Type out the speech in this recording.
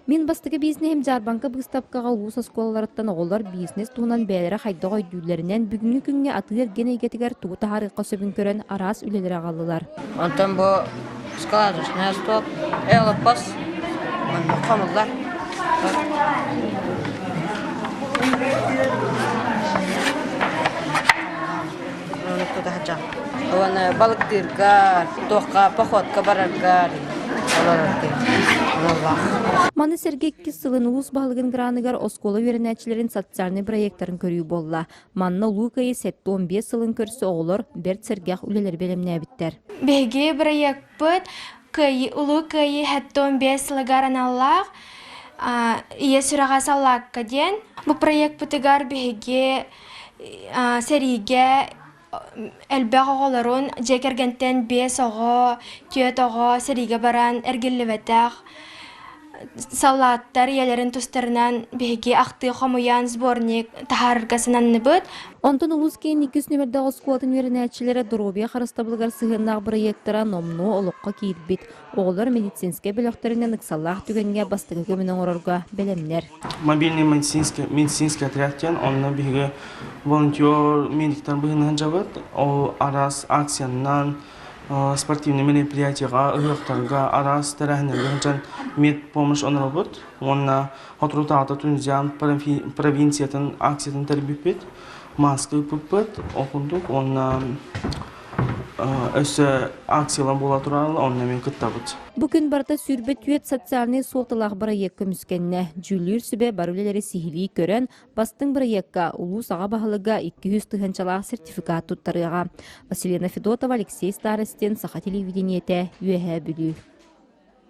Мин бастакы бизнеһим дьаарбаҥка быыстапкаҕа улуус оскуолаларыттан оҕолор бизнес туһунан бэйэлэрэ хайдах өйдүүллэринэн бүгүҥҥү күҥҥэ атыы-эргиэн эйгэтигэр тугу таһаарыахха сөбүн көрөн араас үлэлэри аҕаллылар. Онтон бу складочный стол, элопос, манна хомуллар. Уонна балыктыырга, туохха, походка барарга Маны сэргэ иккис сылын улуус баһылыгын граныгар оскуола үөрэнээччилэрин социальнай проектарын көрүү буолла. Манна Улуу Кыайыы 75 сылын көрсө оҕолор бэрт сэргэх үлэлэри бэлэмнээбиттэр. Биһиги бырайыакпыт Кыайыы, Улуу Кыайыы 75 сылыгар аналлаах Ийэ сүрэҕэ саллаакка диэн. Бу проекпытыгар биһиги сэриигэ элбэх оҕолорун дьиэ кэргэнтэн биэс оҕо, түөрт оҕо сэриигэ баран эргиллибэтэх саллааттар ийэлэрин тустарынан биһиги ахтыы хомуйан сборник таһаарарга сананныбыт. Онтон улуус киин иккис нүмердээх оскуолатын үөрэнээччилэрэ доруобуйа харыстабылыгар сыһыаннаах бырайыактара номнуо олоххо киирбит. Оҕолор медицинскэй бөлөхтөрүнэн ыксаллаах түгэҥҥэ бастакы көмөнү оҥорорго бэлэмнэр. Мобильный медицинский, медицинский отряд диэн онно биһиги волонтер медиктар быһыынан дьабыт. Ол араас акциянан, спортивный мероприятиеҕа, ыһыахтарга, араас тэрээһиннэргэ сылдьан медпомощь оҥоробут. Уонна соторутааҕыта Тунзян провинциятын акциятын тэрийбиппит, маска ыыппыппыт. Ол курдук уонна Өссө акциялар буола тураллар, онно мин кыттабыт. Бу күн барыта 24 социальнай суолталаах бырайыак көмүскэннэ. Дьүүллүүр сүбэ бары үлэлэри сиһилии көрөн, бастыҥ бырайыакка улуус аҕа баһылыга 200 тыһыынчалаах сертификат туттарыаҕа. Василина Федотова, Алексей Старостин, Саха телевидениетэ, Үөһээ Бүлүү.